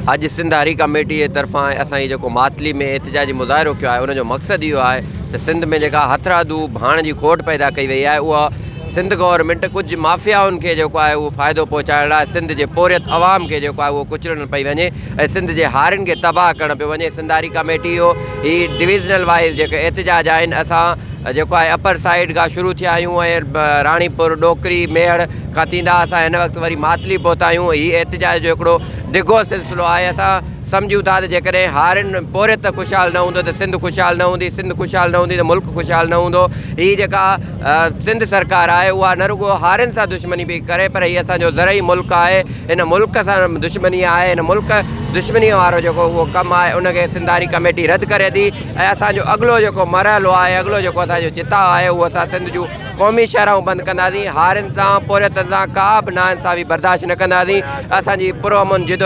اڄ سنڌ هاري ڪميٽي جي طرفان اسان هي جيڪو ماتلي ۾ احتجاجي مظاهرو ڪيو آهي ان جو مقصد اهو آهي ته سنڌ ۾ جيڪا هٿرادو ڀاڻ جي کوٽ پيدا ڪئي وئي آهي اها سنڌ گورنمينٽ ڪجهه مافيائن کي جيڪو آهي اهو فائدو پهچائڻ لاء سنڌ جي پورهيت عوام کي جيڪو آهي اهو ڪچلڻ پئي وڃي ۽ سنڌ جي هارين کي تباهه ڪرڻ پيو وڃي. سنڌ هاري ڪميٽي جو هي ڊويزنل وائيز جيڪي احتجاج آهن اسان جيڪو آهي اپر سائيڊ کان شروع ٿيا آهيون ۽ راڻيپور، ڏوڪري، ميهڙ کان ٿيندا اسان هن وقت وري ماتلي پهتا آهيون. هي احتجاج جو هڪڙو ڊگهو سلسلو آهي. اسان سمجهون ٿا ته جيڪڏهن هارين پورهيت خوشحال نه هوندو ته سنڌ خوشحال نه هوندي، سنڌ خوشحال نه هوندي ته ملڪ خوشحال نه هوندو. هي جيڪا سنڌ سرڪار آهي اها نه رڳو هارين سان دشمني پئي ڪري پر هي اسان جو زرعي ملڪ آهي هن ملڪ سان دشمني آهي هن ملڪ دشمني وارو جيڪو اهو ڪم آهي ان کي سنڌ هاري ڪميٽي رد ڪري ٿي ۽ اسان جو اڳلو جيڪو مرحلو آهي اڳلو جيڪو اسان جو چتاء آهي اهو اسان سنڌ جون قومي شاهراهون بند ڪنداسين هارين سان پورهيتن سان ڪا به ناانصافي برداشت نه ڪنداسين اسان جي پرامن جدوجهد.